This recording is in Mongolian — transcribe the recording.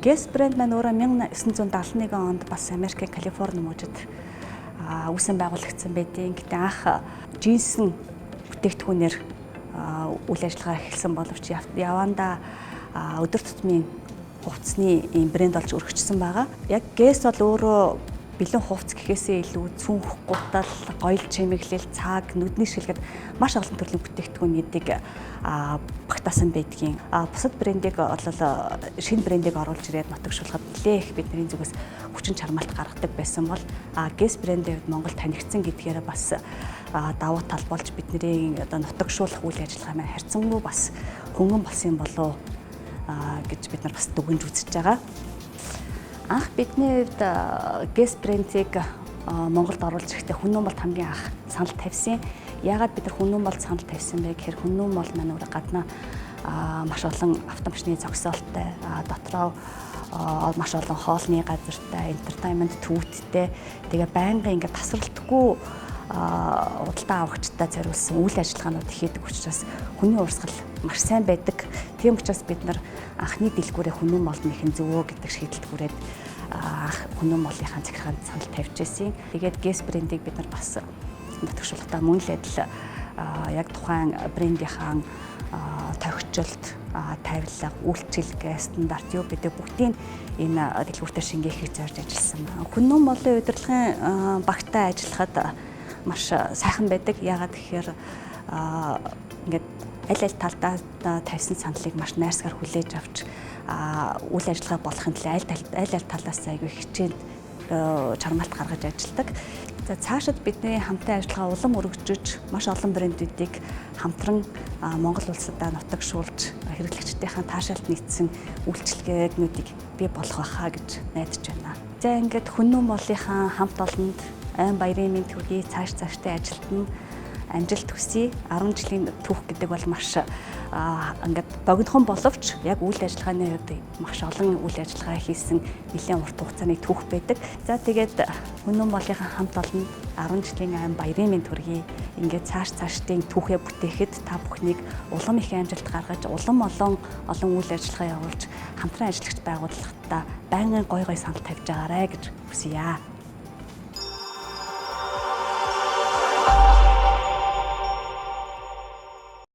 Guess брэнд маань өөрөө 1971 онд бас Америкийн Калифорни мужид үүсэн байгуулагдсан байдیں۔ Гэтэ анх джинсэн бүтээгдэхүүнээр үйл ажиллагаа эхэлсэн боловч явандаа өдөр тутмын хувцсны ийм брэнд болж өргөжсөн байгаа. Яг Guess бол өөрөө бэлэн хувцс гэхээсээ илүү цүнх, гутал, гоёл чимэглэл, цаг, нүдний шилгэд маш олон төрлийн бүтээгдэхүүнүүдийг багтаасан байдгийн. Бусад брендийг бол шинэ брендийг оруулж ирээд нутагшуулахад нэлээ их бидний зүгээс хүчин чармаалт гаргадаг байсан бол Guess брендийн хувьд Монгол танигдсан гэдгээрээ бас давуу тал болж бидний одоо нутагшуулах үйл ажиллагаа маань харьцангуй бас хөнгөн болсон юм болов гэж бид нар бас дүгнж үзэж байгаа. Анх бидний хувьд Guess брендийг Монголд оруулж ирэхдээ Хүннү Mall-д хамгийн анх санал тавьсан. Яагаад бид нар Хүннү Mall-д санал тавьсан бэ гэхээр Хүннү Mall маань өөрөө гаднаа маш олон автомашины зогсоолттой, дотроо маш олон хоолны газартай, entertainment түүттэй, тэгээ байнгын ингээд тасралтгүй худалдан авагчтай зориулсан үйл ажиллагаанууд хийдэг учраас хүний урсгал маш сайн байдаг. Тийм учраас бид нар анхны дэлгүүрээ Хүннү Mall-д нэх нь зөв үү гэдэг шийдэлд хүрээд анх Хүннү Mall-ынхаа захиргаанд санал тавьж байсан. Тэгээд Guess брендийг бид нар бас нутагшуулгатай мөн л адил яг тухайн брендийнхаа тохижилт, тавилга, үйлчилгээ, стандарт юу гэдэг бүгдийг энэ дэлгүүртээ шингээхийг зорж ажилласан. Хүннү Mall-ын удирдлагын багтай ажиллахад маш сайхан байдаг. Яагаад гэхээр ингээд аль аль талдаа тавьсан саналыг маш найрсгаар хүлээж авч үйл ажиллагаа болохын төлөө аль аль талаас аягүй хичээн чармаалт гаргаж ажилладаг. За, цаашид бидний хамтын ажиллагаа улам өргөжөж, маш олон брэндүүдийг хамтран Монгол улсадаа нутагшуулж, хэрэглэгчдийнхээ таашаалд нийцсэн үйлчилгээнүүдийг бий болох байхаа гэж найдаж байна. За, ингээд Хүннү Mall-ынхаа хамт олонд айн баярын мэнд хүргэе, цааш цааштай ажилд нь амжилт хүсье. 10 жилийн түүх гэдэг бол маш ингээд богинохон боловч яг үйл ажиллагааны хувьд маш олон үйл ажиллагаа хийсэн нэлээд урт хугацааны түүх байдаг. За, тэгээд Хүннү Mall-ынхаа хамт олонд 10 жилийн айн баярын мэнд хүргэе. Ингээд цааш цаашдын түүхээ бүтээхэд та бүхнийг улам их амжилт гаргаж, улам олон олон үйл ажиллагаа явуулж, хамтран ажиллагч байгууллагатаа байнгын гой гой санал тавьж байгаарай гэж хүсье.